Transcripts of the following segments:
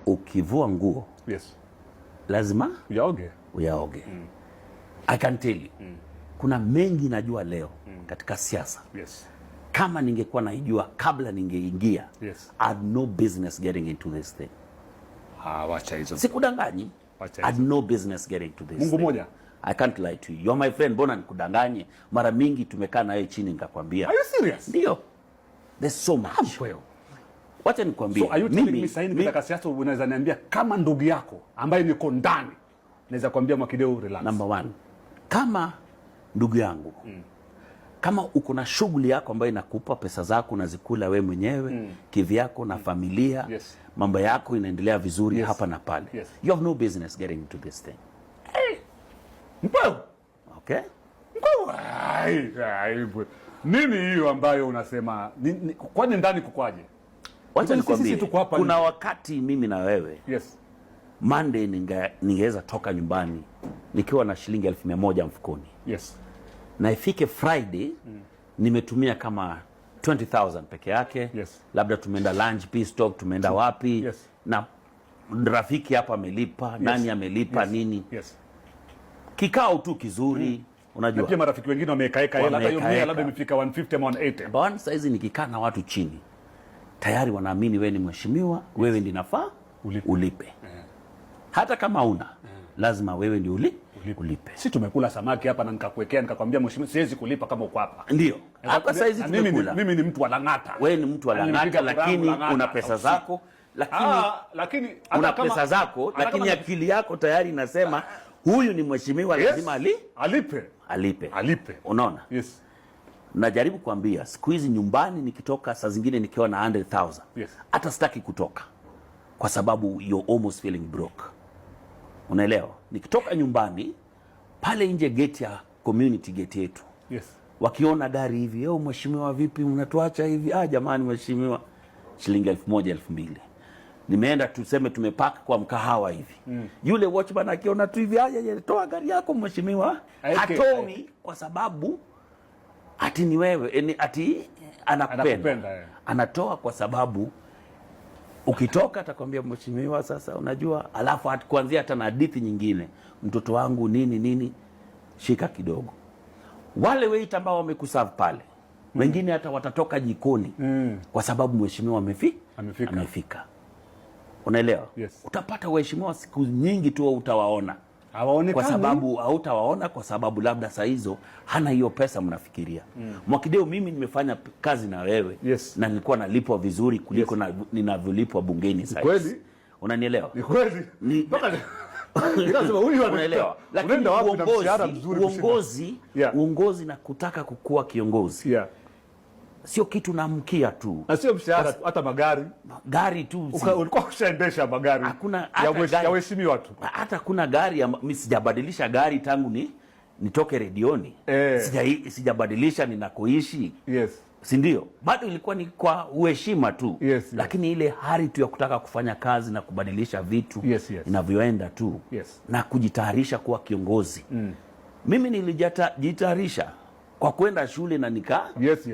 Ukivua nguo lazima uyaoge. Uyaoge. I can tell you, kuna mengi najua leo katika siasa, kama ningekuwa naijua kabla ningeingia, I had no business getting into this thing. Ah, wacha hizo. Sikudanganyi. Wacha I had no business getting into this Mungu thing. Moja. I can't lie to you. You're my friend, mbona nikudanganye? Mara mingi tumekaa na wewe chini nikakwambia. Are you serious? Ndio. There's so much. Mkweo. Wacha nikwambie. So are you telling me sasa nikitaka siasa unaweza niambia kama ndugu yako ambaye niko ndani, naweza kuambia, "Mwakideu, relax"? Number one, kama ndugu yangu, kama uko na shughuli yako ambayo inakupa pesa zako, unazikula we mwenyewe kivyako na familia, mambo yako inaendelea vizuri hapa na pale, you have no business getting into this thing. Mkweo. Okay? Mkweo. Ai, ai, nini hiyo ambayo unasema kwani ndani kukwaje? Wacha Sisi nikwambie, tuko hapa kuna wakati mimi na wewe, Monday ningeweza toka nyumbani nikiwa na shilingi 100,000 mfukoni na ifike Friday nimetumia kama 20,000 peke yake. Labda tumeenda lunch Peace Talk, tumeenda wapi, na rafiki hapa amelipa, nani amelipa, nini, kikao tu kizuri, unajua. Na pia marafiki wengine wamekaeka hela, hata hiyo 100 Wamekaeka. Labda imefika 150 ama 180. Number one, saizi nikikaa na watu chini tayari wanaamini wewe ni mheshimiwa, wewe ndi nafaa Ulipe. Ulipe. Hata kama una, lazima wewe ndi ulipe. Si tumekula samaki hapa na nikakuwekea, nikakwambia, "Mheshimiwa, siwezi kulipa kama uko hapa"? Ndio hapa saizi Na mimi, ni, tumekula. Mimi ni mtu wa Lang'ata. Wewe ni mtu wa Yaani Lang'ata, nimepiga kura yangu lakini Lang'ata. una pesa zako, lakini Ah, lakini hata una pesa zako, hata lakini kama- akili yako tayari inasema huyu ni mheshimiwa, lazima alipe. Alipe. Alipe. Unaona? Yes. Najaribu kuambia, siku hizi nyumbani nikitoka saa zingine nikiwa na 100,000, hata sitaki kutoka kwa sababu you're almost feeling broke. Unaelewa? Nikitoka nyumbani pale nje, gate ya community gate yetu, wakiona gari hivi, "Yo mheshimiwa, vipi mnatuacha hivi?" "Ah, jamani mheshimiwa," shilingi 1000, 2000. Nimeenda, tuseme tumepark kwa mkahawa hivi, yule watchman akiona tu hivi, "Aya, ya, toa gari yako mheshimiwa." Aeke, Hatoi kwa sababu ati ni wewe, ati anakupenda. Anakupenda, eh. Anatoa kwa sababu ukitoka atakwambia, "Mheshimiwa, sasa unajua," alafu kuanzia hata na hadithi nyingine, "Mtoto wangu nini nini, shika kidogo." Wale waiter ambao wamekuserve pale, wengine hata watatoka jikoni kwa sababu mheshimiwa Amefika. Amefika. Unaelewa? Yes. Utapata waheshimiwa siku nyingi tu utawaona Hawaonekani. Kwa sababu hautawaona kwa sababu labda saa hizo hana hiyo pesa mnafikiria. Mwakideu, mimi nimefanya kazi na wewe na nilikuwa nalipwa vizuri kuliko ninavyolipwa bungeni saa hizi. Kweli. Unanielewa? Ni kweli. Nikasema huyu Unaelewa? Lakini unaenda wapi na mshahara uongozi, mzuri kushinda? uongozi, uongozi na kutaka kukua kiongozi sio kitu naamkia tu. Na sio mshahara tu, hata magari. Gari tu Ulikuwa ushaendesha magari Hakuna ya hata gari. Ya waheshimiwa tu. Hata kuna gari mi sijabadilisha gari tangu nitoke redioni. Sijabadilisha ninakoishi, si ndio? Bado ilikuwa ni kwa uheshima tu, lakini ile hari tu ya kutaka kufanya kazi na kubadilisha vitu inavyoenda tu na kujitayarisha kuwa kiongozi. Mimi nilijitayarisha kwa kwenda shule na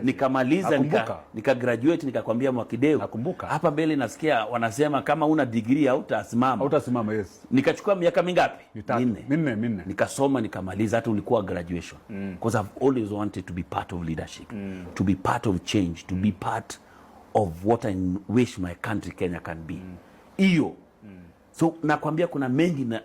nikamaliza, Nakumbuka. Nika graduate, nikakwambia, "Mwakideu, Nakumbuka. Hapa mbele nasikia wanasema kama una degree hautasimama." Hautasimama, yes. Nikachukua miaka mingapi? Mitatu. Minne. Minne, minne. Nikasoma, nikamaliza, hata ulikuwa graduation, because I've always wanted to be part of leadership, to be part of change, to be part of what I wish my country Kenya can be. Hiyo, so nakwambia kuna mengi na